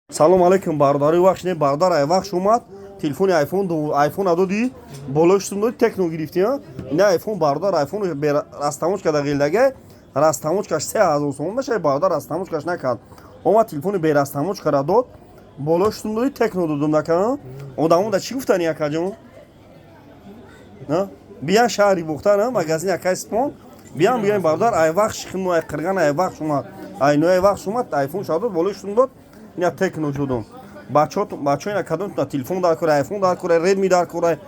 Салом алейкум, бародари вахш. Не, бародар, ай вахш омад, телефони айфон, айфон адоди, болои шутум доди, Техно гирифти. Ина айфон, бародар, айфон растамочка да ғилдага, растамочкаш 3000 сомон мешавад, бародар, растамочкаш накард. Омад, телефони берастамочкара дод, болои шутум доди, Техно додум. Нака, одамон да чӣ гуфтани, акаҷон? Биян шаҳри Бухтар, магазин акай Спон, биян, биён, бародар. Ай вахш химо, ай қирган, ай вахш омад, ай ноай вахш омад, айфон ша дод, болои шутум дод, ина Техно шудум. Бачаҳо, ина кадом телефон дар кора, айфон дар кора, Редми дар кора,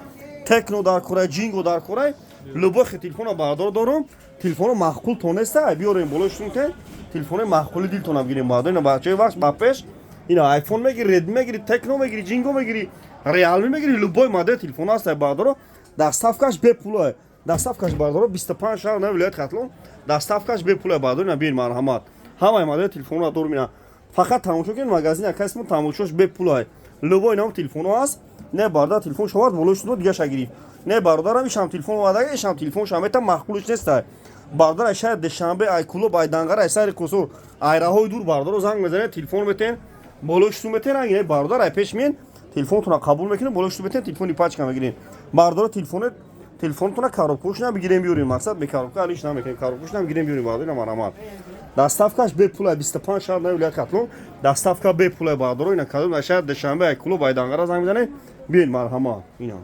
Техно дар кора, Ҷинго дар кора, любой телефона, бародар, дорум. Телефоно маъқул тонеста, ай биёрем, болои шутум ке, телефонои маъқули дилтона бигирем, бародар. Ина бачаҳои вахш ба пеш, ина айфон мегири, Редми мегири, Техно мегири, Ҷинго мегири, Реалми мегири, любой модел телефон ҳаст, бародаро. Доставкаш бепулае, доставкаш, бародаро, 25 шаҳр на вилояти Хатлон доставкаш бепулае, бародаро. Ина биён, марҳамат, ҳамаи модели телефонро дорум. Ина фақат тамошо кунед, магазин акасмо, тамошош бепулае, любой нам телефоно ҳаст. Не, бародар, телефон шовард, болои шудо, дигаша гирифт. Не, бародарам, ишам телефон омадага, ишам телефонша мета, маъқулиш нестай, бародар. Ай шаҳри Душанбе, ай Кулоб, ай Данғара, ай сари Кусур, ай раҳои дур, бародаро, занг мезанед, телефон метен, болои шуту метен. Ай бародар, ай пеш миен, телефонтона қабул мекунем, болои шуту метен, телефони пачка мегирем, бародаро. Телефоне, телефонтона коробкош бигирем, биёрем. Мақсад, бе коробка алиш намекунем, коробкош бигирем, биёрем, бародаро. Марҳамат, доставкаш бепулай, 25 шаҳр на вилояти Хатлон доставка бепулай, бародаро. Ина кадом ай шаҳр Душанбе, ай Кулоб, ай Данғара занг мезанед, биёед, марҳамат. Ина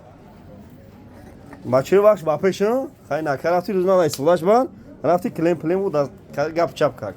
бачаи вахш ба пеш. Хай, нака, рафти, рӯз ман истифодаш бар рафти, клем плем буд, гап чап кард.